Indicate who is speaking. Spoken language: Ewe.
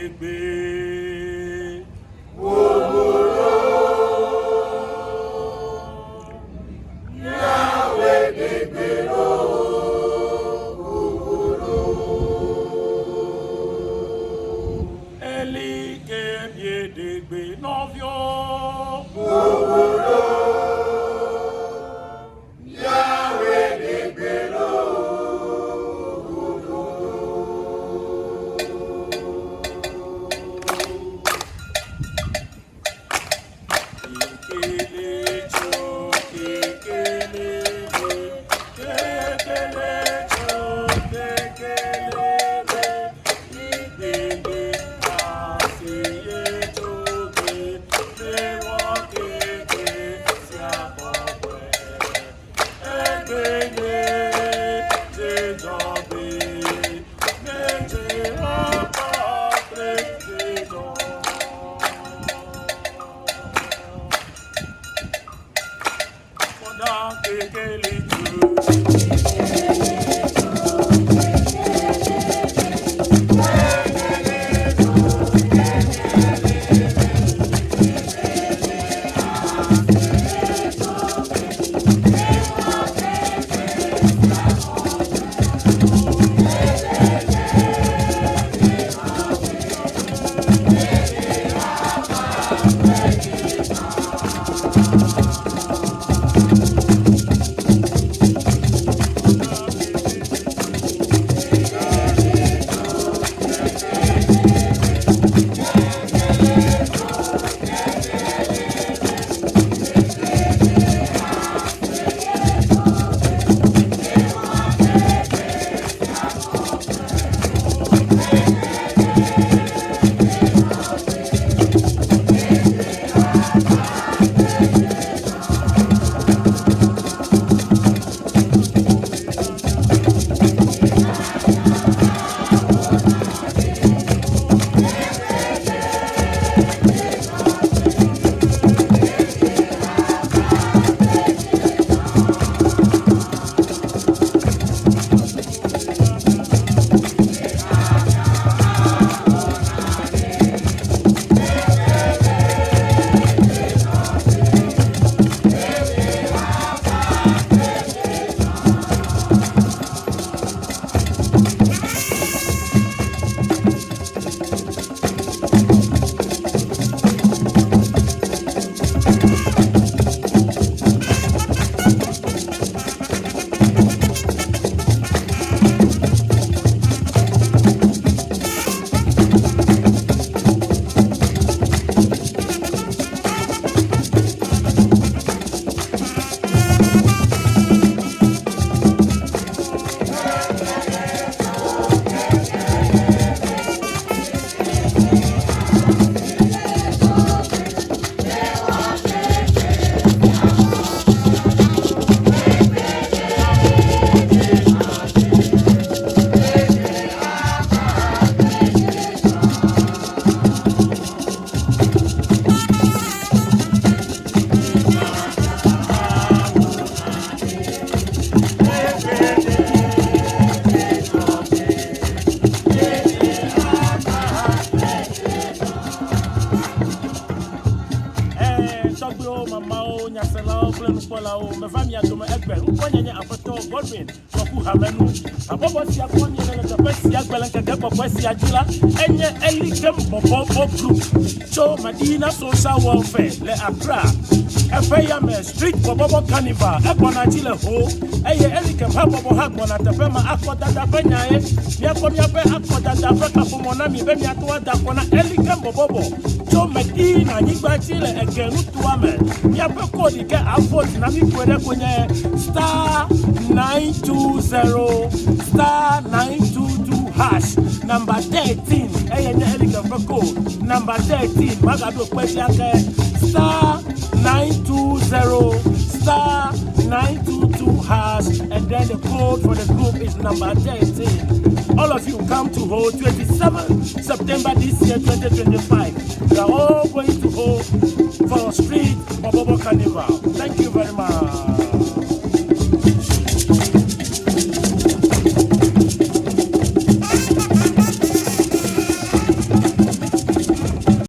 Speaker 1: Gbe. Eli ke bie ɖegbe nɔviwo. Tɔgbuiwo, mamawo, nyaselawo kple nukpɔlawo, meva mia dome egbe. Ŋkɔnye nye Aƒetɔ Godwin Kɔku Hamenu. Habɔbɔ sia kpɔ miele le teƒe sia gbe le ŋkeke kɔkɔe sia dzi la, enye Elikem Bɔbɔbɔ Group tso Madina Social Welfare le Accra. Eƒe yame Street Bɔbɔbɔ Carnival egbɔna dzi le Ho eye Elikem habɔbɔ hã gbɔna teƒe ma akɔdada ƒe nyae. Míakɔ míaƒe akɔdada ƒe kaƒomɔ na mi be miato ada akɔ na Elikem Bɔbɔbɔ tso Medina anyigba dzi le Ege nutoa me. Míaƒe code yi ke avote na mí ƒoe ɖe koe nye star 920 star 922 hash number 13 eye nye Elikem ƒe code number 13 magaɖo kpe dzi ake star 920 star 922 hash and then the code for the group is number 13. All of you come to hold 27 September this year 2025. We are all going to hold for Street Bobobo Carnival. Thank you very much.